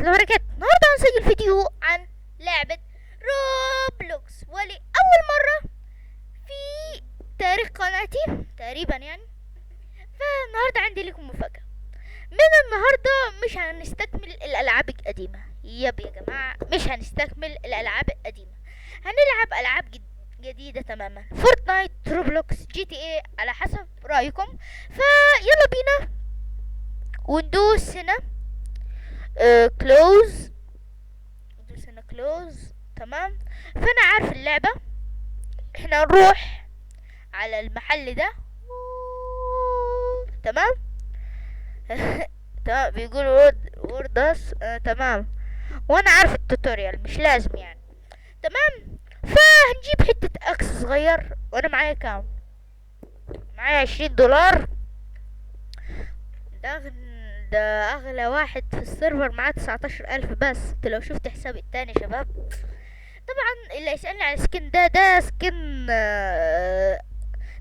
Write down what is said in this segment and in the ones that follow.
الله وبركاته. النهارده هنسجل فيديو عن لعبة Roblox، ولأول مرة في تاريخ قناتي تقريبا يعني. فالنهارده عندي لكم مفاجأة، من النهارده مش هنستكمل الألعاب القديمة. yep يا جماعة، مش هنستكمل الألعاب القديمة، هنلعب ألعاب جديدة تماما، Fortnite، Roblox، GTA، على حسب رأيكم. فيلا بينا وندوس هنا close، ندوس هنا close. تمام، فانا عارف اللعبة، احنا نروح على المحل ده. تمام. تمام، بيقولوا ووردس. تمام، وانا عارف ال tutorial مش لازم يعني. تمام، فهنجيب حتة axe صغير، وانا معايا كام؟ معايا $20. ده اغلى واحد في ال server، معاه 19,000 بس. انت لو شفت حسابي التاني يا شباب. طبعا اللي يسألني على ال skin ده،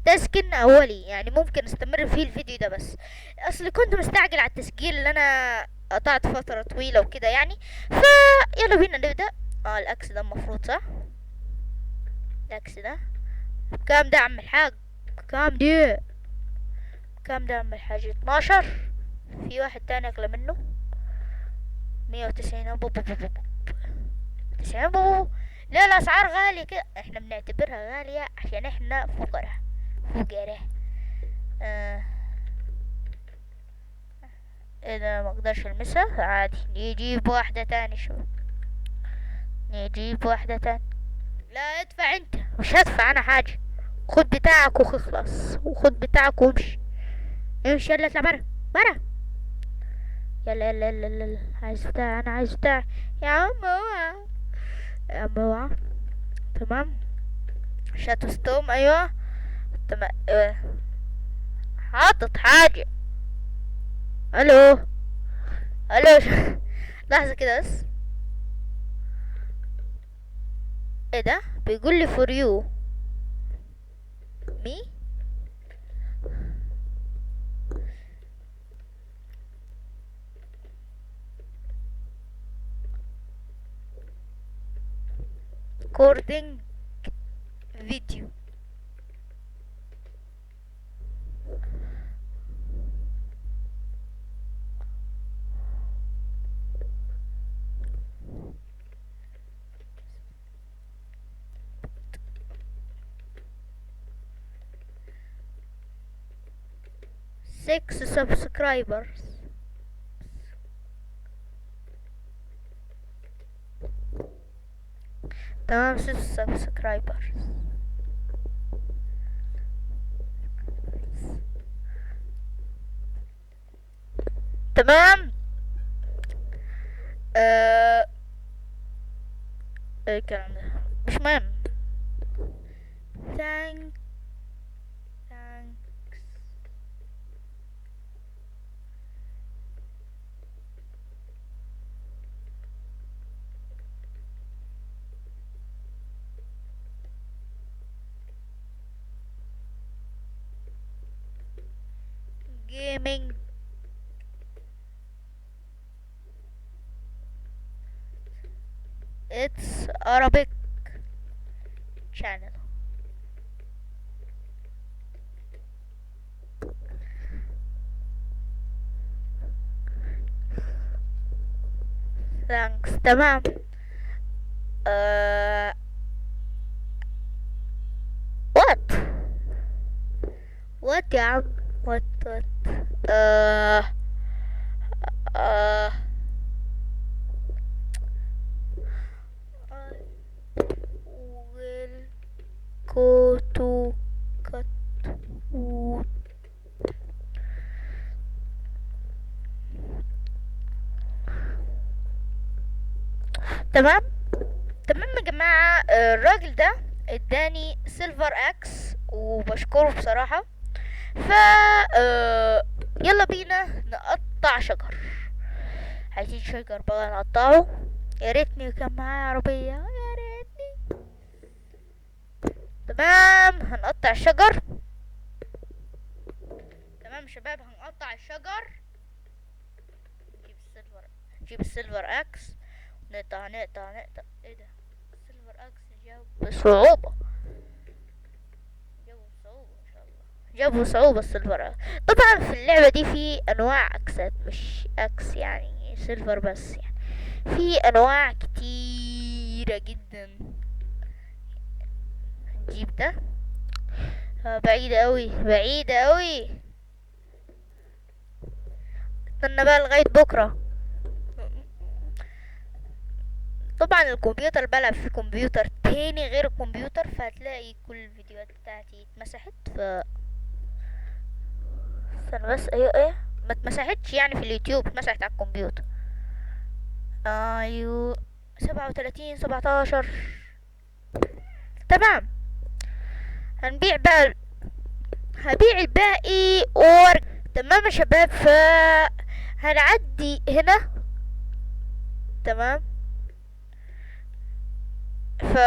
ده skin اولي يعني، ممكن استمر فيه الفيديو ده، بس اصل كنت مستعجل على التسجيل اللي انا قطعت فترة طويلة وكده يعني. فيلا بينا نبدأ. ال axe ده المفروض صح؟ ال axe ده بكام ده يا عم الحاج؟ بكام دي؟ بكام ده يا عم الحاج؟ 12. في واحد تاني اغلى منه، 190. بو بو بو بو. 90 بو بو. لا الاسعار غالية كده، احنا بنعتبرها غالية عشان احنا فقراء. فقراء. ايه ده؟ ما اقدرش المسها. عادي، نجيب واحدة تاني. شو نجيب واحدة تاني؟ لا ادفع انت، مش هدفع انا حاجة. خد بتاعك وخلص، وخد بتاعك وامشي. امشي يلا، اطلع برا برا. يلا يلا يلا يلا يلا. عايز بتاع، انا عايز بتاع يا عم اوعى يا عم اوعى. تمام، shadow stone. ايوه تمام. حاطط حاجة. الو الو. لحظة كده بس. ايه ده؟ بيقول لي for you me. recording video. 6 subscribers. تمام، 6 subscribers. تمام. ايه الكلام ده؟ مش مهم. Thanks. Gaming it's Arabic channel. Thanks. تمام. What? What يا عم؟ What what? I will go to cut wood. تمام تمام يا جماعة. الراجل ده اداني silver axe وبشكره بصراحة. يلا بينا نقطع شجر. عايزين شجر بقى نقطعه. يا ريتني كان معايا عربية، يا ريتني. تمام، هنقطع الشجر. تمام يا شباب، هنقطع الشجر. نجيب ال silver، ونجيب ال silver axe، نقطع نقطع نقطع. ايه ده؟ ال silver axe جاب بصعوبة، جابوا بصعوبة ما شاء الله، جابوا بصعوبة ال silver axe. طبعا في اللعبة دي في انواع اكسات، مش axe يعني silver بس، يعني في انواع كتيرة جدا. نجيب ده. بعيدة اوي، بعيدة اوي. استنى بقى لغاية بكرة. طبعا الكمبيوتر بلعب في كمبيوتر تاني غير الكمبيوتر، فهتلاقي كل الفيديوهات بتاعتي اتمسحت. استنى بس، ايوه ايه ما اتمسحتش يعني في اليوتيوب، اتمسحت على الكمبيوتر. ايوه 37 17. تمام. هنبيع بقى، هبيع الباقي وارجع. تمام يا شباب، ف هنعدي هنا. تمام، ف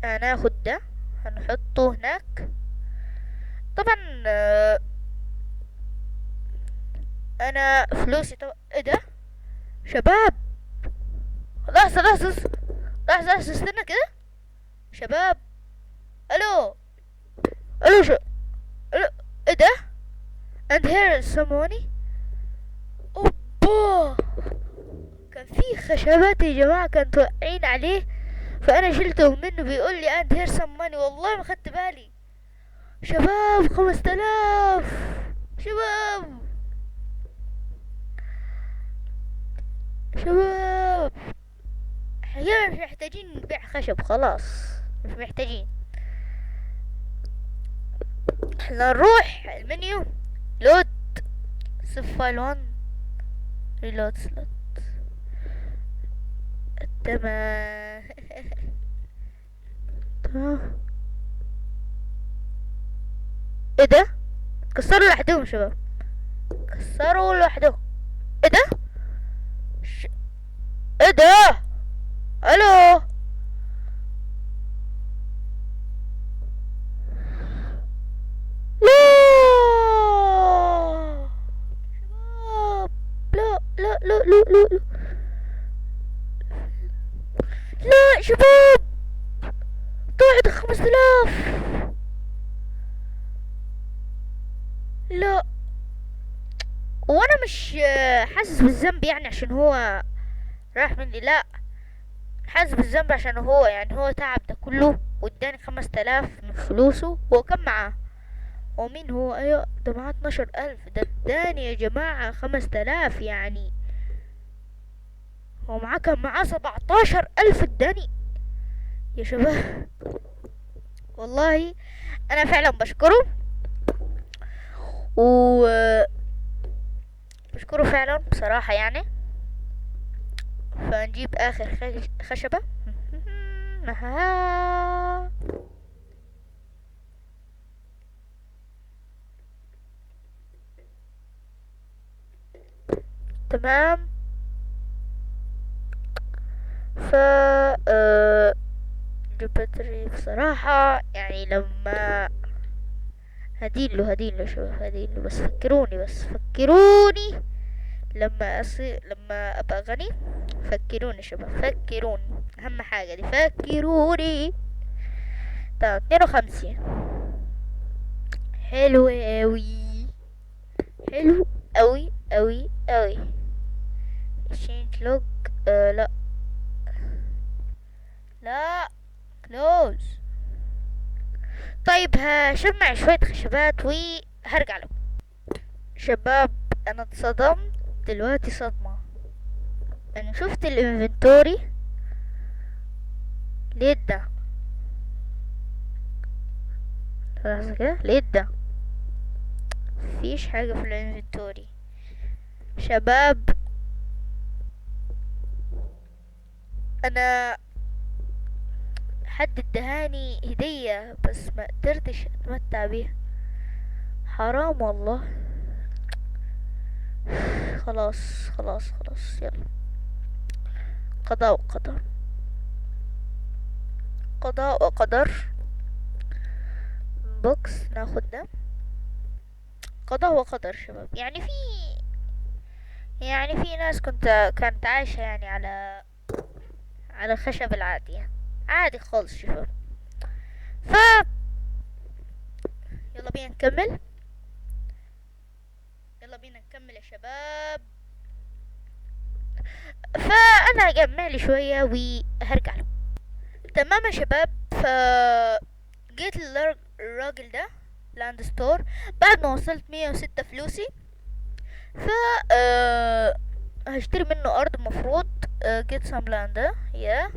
هناخد ده هنحطه هناك. طبعا انا فلوسي ايه ده شباب؟ لحظة لحظة لحظة لحظة، استنى كده شباب. الو الو الو، ايه ده؟ And here is some money. اوبا، كان في خشبات يا جماعة كانت واقعين عليه، فأنا شلتهم منه. بيقول لي and here some money، والله ما خدت بالي شباب. 5000 شباب، شباب احنا مش محتاجين نبيع خشب خلاص، مش محتاجين. احنا نروح ال menu load save file 1 reload slot. تمام. تمام. ايه ده؟ كسروا لوحدهم شباب، كسروا لوحدهم. ايه ده؟ ايه ده؟ الو، لا شباب، لا لا لا لا لا لا لا شباب، ضاعت 5000. لا، وانا مش حاسس بالذنب يعني عشان هو راح مني، لا حاسس بالذنب عشان هو يعني هو تعب ده كله واداني 5000 من فلوسه. هو كم معاه؟ ومين هو؟ ايوه ده معاه 12000، ده اداني يا جماعة 5000، يعني هو معاه كان معاه 17000 اداني يا شباب. والله انا فعلا بشكره، و بشكره فعلا بصراحة يعني. فنجيب اخر خشبة. تمام. ف جبتري بصراحة يعني لما هديله هديله شباب هديله، بس فكروني، بس فكروني لما أصير، لما أبقى غني فكروني شباب، فكروني، أهم حاجة دي فكروني. طب 52، حلو أوي، حلو أوي أوي أوي. change log، لا لا close. طيب هشمع شوية خشبات وهرجع لكم شباب. انا اتصدمت دلوقتي صدمة، انا شفت ال inventory لقيت ده، لحظة كده، لقيت ده مفيش حاجة في ال inventory شباب. انا حد ادهاني هدية بس ما قدرتش اتمتع بيها، حرام والله. خلاص خلاص خلاص، يلا قضاء وقدر، قضاء وقدر. box ناخد ده، قضاء وقدر شباب. يعني في يعني في ناس كانت عايشة يعني على الخشب العادي يعني. عادي خالص شباب. ف يلا بينا نكمل، يلا بينا نكمل يا شباب. فانا هجمع لي شوية وهرجع له. تمام يا شباب. ف جيت للراجل ده land store بعد ما وصلت 106 فلوسي. ف هشتري منه ارض المفروض. Get some land. Yeah.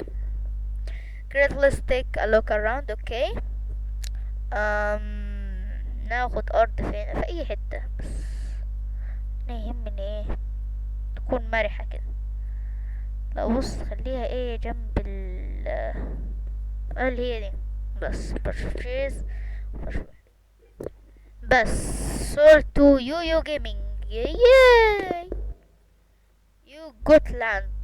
Great, let's take a look around. Okay. ناخد ارض فين؟ في اي حتة، بس انا يهمني ايه تكون مرحة كده. لا بص خليها ايه جنب اللي هي دي بس. Purchase. بس sold to Yoyo Gaming. Yay! You got land.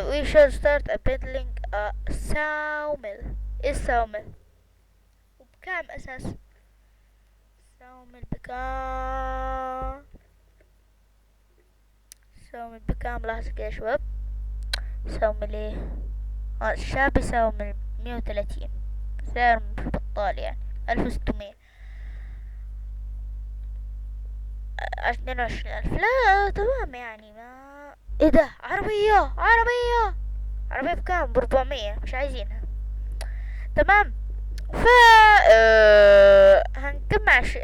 We shall start a building a sawmill. ايه sawmill؟ وبكام اساس؟ sawmill بكام؟ sawmill بكام؟ لحظة كده يا شباب. sawmill ايه؟ الشعبي sawmill 130، سعر مش بطال يعني. 1600، 22,000. لا تمام يعني. ما ايه ده؟ عربية، عربية، عربية بكام؟ ب400، مش عايزينها. تمام. ف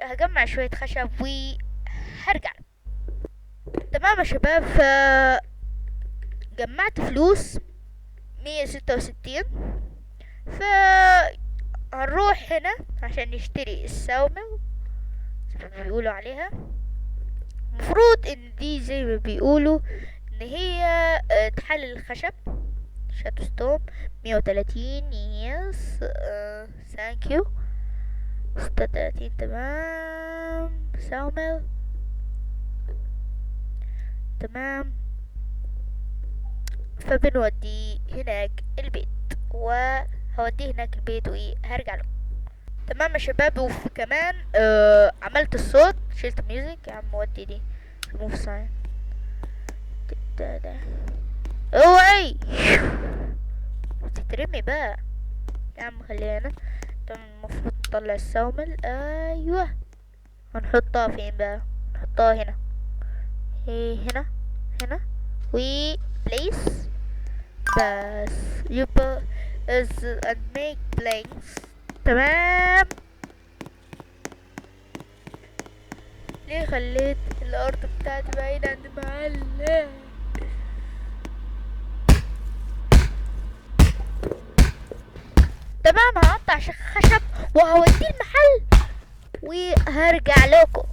هجمع شوية خشب وهرجع. تمام يا شباب. ف جمعت فلوس 166. ف هنروح هنا عشان نشتري الساومل زي ما بيقولوا عليها. المفروض ان دي زي ما بيقولوا ان هي تحلل الخشب. شاتو ستوم 130. yes، thank you. 36. تمام. sawmill. تمام. فبنوديه هناك البيت، وهوديه هناك البيت وهرجع له. تمام يا شباب. وفي كمان عملت الصوت، شلت music يا عم، ودي دي ريموف ساين. ده ده اوعي تترمي بقى يا عم، خلينا. تمام. المفروض نطلع ال sawmill. ايوه هنحطها فين بقى؟ نحطها هنا، هي هنا، هنا، و place بس. يبقى is and make planks. تمام. ليه خليت الارض بتاعتي بعيدة عن المحل؟ تمام. هقطع خشب وهوديه المحل وهرجع لكم.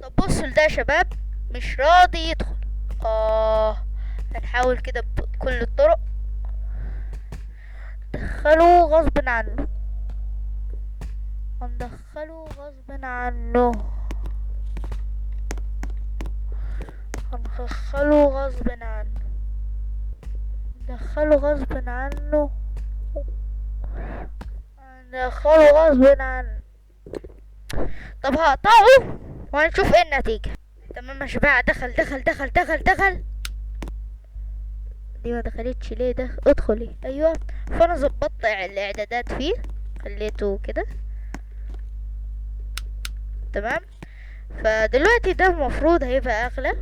طب بصوا لده يا شباب، مش راضي يدخل. هنحاول كده بكل الطرق. دخلوه غصب عنه، هندخله غصب عنه، هندخله غصب عنه، ندخله غصب عنه، ندخله غصب عنه. طب هقطعه وهنشوف ايه النتيجة. تمام يا شباب. دخل دخل دخل دخل دخل. دي ما دخلتش ليه؟ دخل ادخلي. ايوه. فانا ظبطت الاعدادات فيه، خليته كده. تمام. فدلوقتي ده المفروض هيبقى اغلى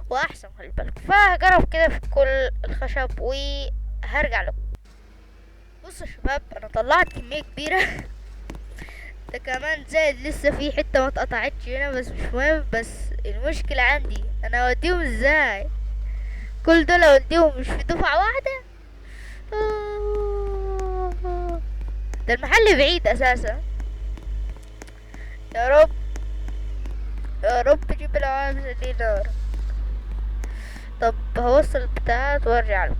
واحسن، خلي بالك. فهجرب كده في كل الخشب وهرجع لكم. بصوا يا شباب، انا طلعت كمية كبيرة. ده كمان زائد لسه في حتة ما اتقطعتش هنا، بس مش مهم. بس المشكلة عندي انا اوديهم ازاي؟ كل دول اوديهم مش في دفعة واحدة. ده المحل بعيد اساسا. يا رب يا رب جيب العوامل دي نار. طب هوصل البتاعات وارجع لكم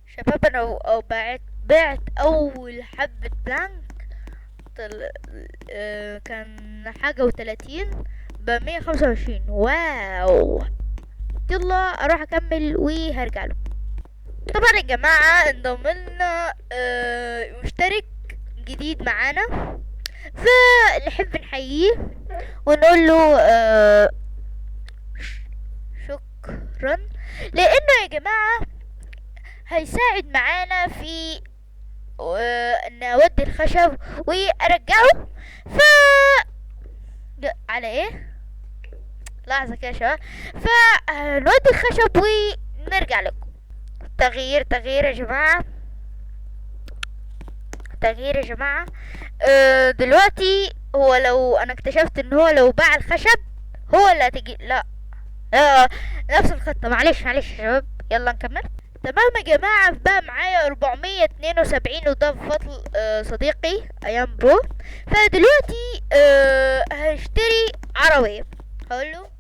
شباب. انا أو بعت اول حبة plank، كان حاجة وتلاتين بمية خمسة وعشرين. wow. يلا اروح اكمل وهرجع لكم. طبعا يا جماعة انضم لنا مشترك جديد معانا، فنحب نحييه. ونقول له شكرا، لانه يا جماعة هيساعد معانا في ان اودي الخشب وارجعه. ف على ايه لحظة كده يا شباب، فنودي الخشب ونرجع لكم. تغيير تغيير يا جماعة، تغيير يا جماعة. دلوقتي هو لو انا اكتشفت ان هو لو باع الخشب هو اللي هتجي، لا نفس الخطة، معلش معلش يا شباب، يلا نكمل. تمام يا جماعة، بقى معايا 472، وده بفضل صديقي ايام برو. فدلوقتي هشتري عربية، هقول له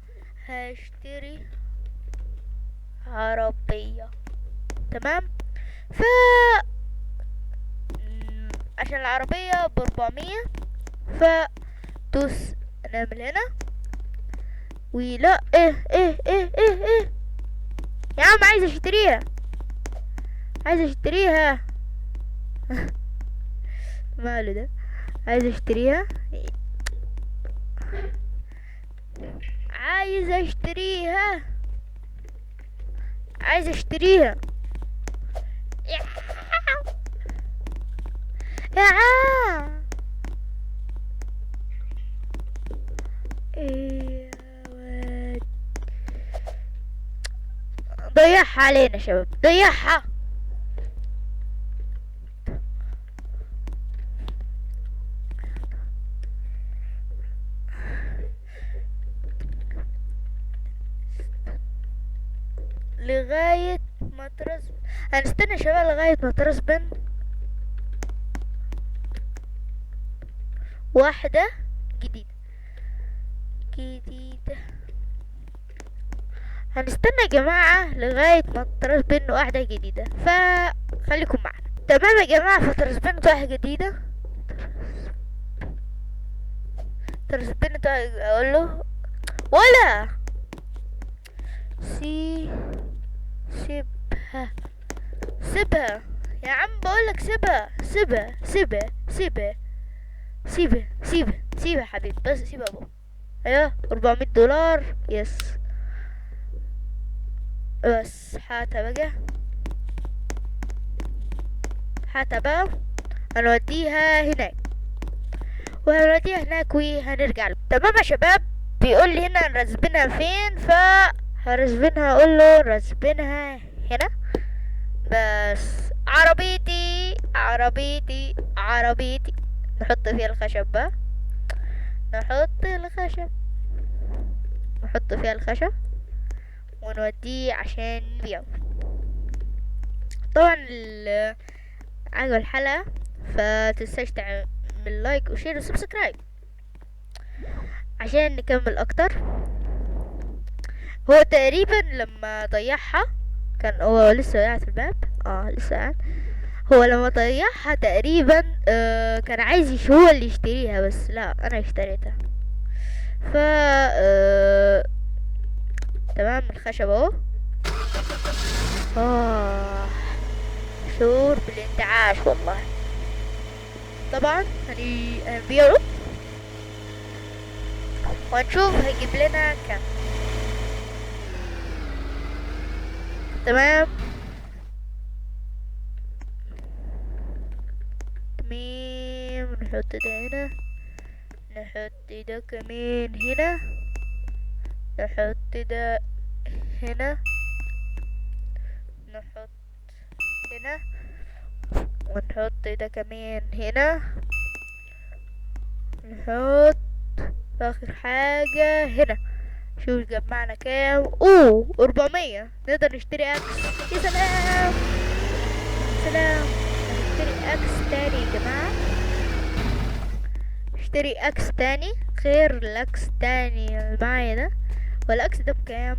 هشتري عربية. تمام، ف عشان العربية ب400، فدوس نعمل هنا ولا ايه ايه ايه ايه ايه يا عم، عايز اشتريها، عايز اشتريها. ماله ده، عايز اشتريها، عايز اشتريها، عايز اشتريها يا عم. ايه ضيعها علينا شباب، ضيعها. لغاية ما ترسبن، هنستنى شباب لغاية ما ترسبن واحدة جديدة جديدة. هنستنى يا جماعة لغاية ما ترسبن واحدة جديدة، فخليكم معنا. تمام يا جماعة، فترسبنت واحدة جديدة، ترسبنت، اقول له ولا سي، سيبها سيبها يا عم، بقولك سيبها سيبها سيبها سيبها سيبها سيبها سيبها حبيبي، بس سيبها ابو. ايوه $400، يس بس. حتى بقى، حتى بقى هنوديها هناك، وهنوديها هناك وهنرجع له. تمام يا شباب، بيقول لي هنا نرسبنها فين، فهرسبنها، اقول له رسبنها هنا بس. عربيتي عربيتي عربيتي، نحط فيها الخشب بقى، نحط الخشب، نحط فيها الخشب ونوديه عشان نبيعه. طبعا عجب الحلقة، فتنساش تعمل like و share و subscribe عشان نكمل اكتر. هو تقريبا لما ضيعها كان هو لسه قاعد في الباب، لسه قاعد. هو لما ضيعها تقريبا كان عايز هو اللي يشتريها، بس لا انا اشتريتها. ف تمام، الخشب اهو. شعور بالانتعاش والله. طبعا هنبيعه وهنشوف هيجيب لنا كام. تمام تمام، نحط ده هنا، نحط ده كمان هنا، نحط ده هنا، نحط هنا، ونحط ده كمان هنا، نحط اخر حاجة هنا. شوف جمعنا كام، اوه 400. نقدر نشتري axe. يا سلام سلام، نشتري axe تاني يا جماعة، نشتري axe تاني غير ال axe تاني اللي معايا ده. وال axe ده بكام؟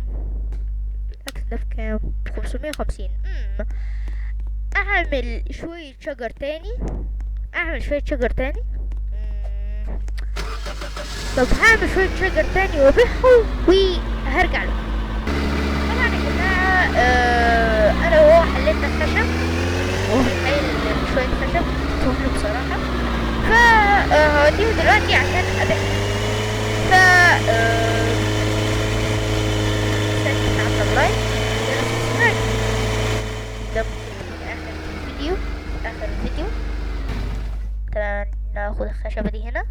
ال axe ده بكام؟ 550. اعمل شوية شجر تاني، اعمل شوية شجر تاني. طب هعمل شوية شجر تاني وابيعه وهرجع له. طبعا يا جماعة انا وهو حلينا الخشب، وهو حل شوية خشب تهم بصراحة، فهوديه دلوقتي عشان ابيعه. ف تعمل like، subscribe. ده ممكن يكون اخر فيديو، اخر فيديو. تمام، ناخد الخشبة دي هنا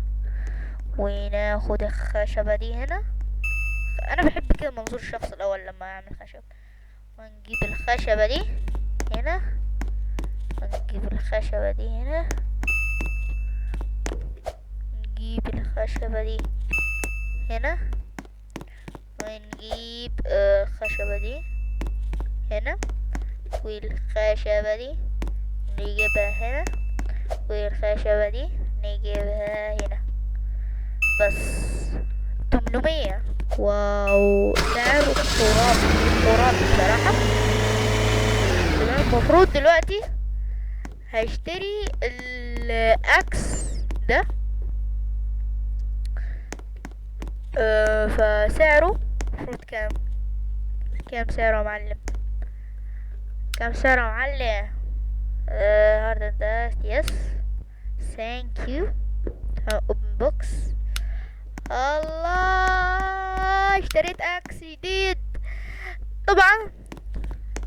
وناخد الخشبة دي هنا. انا بحب كده منظور الشخص الاول لما اعمل خشب. ونجيب الخشبة دي هنا، ونجيب الخشبة دي هنا، نجيب الخشبة دي هنا، ونجيب الخشبة دي هنا، والخشبة دي نجيبها هنا، والخشبة دي نجيبها هنا. بس 800. wow، سعر خرافي خرافي بصراحة. تمام، المفروض دلوقتي هشتري ال axe ده، فسعره المفروض كام؟ كام سعره يا معلم؟ كام سعره يا معلم؟ hard and yes thank you. open box. الله، اشتريت axe جديد. طبعا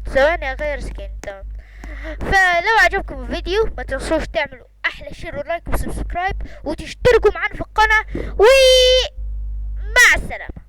ثواني اغير skin. تمام، فلو عجبكم الفيديو ما تنسوش تعملوا احلى share و like و subscribe وتشتركوا معنا في القناة، ومع السلامة.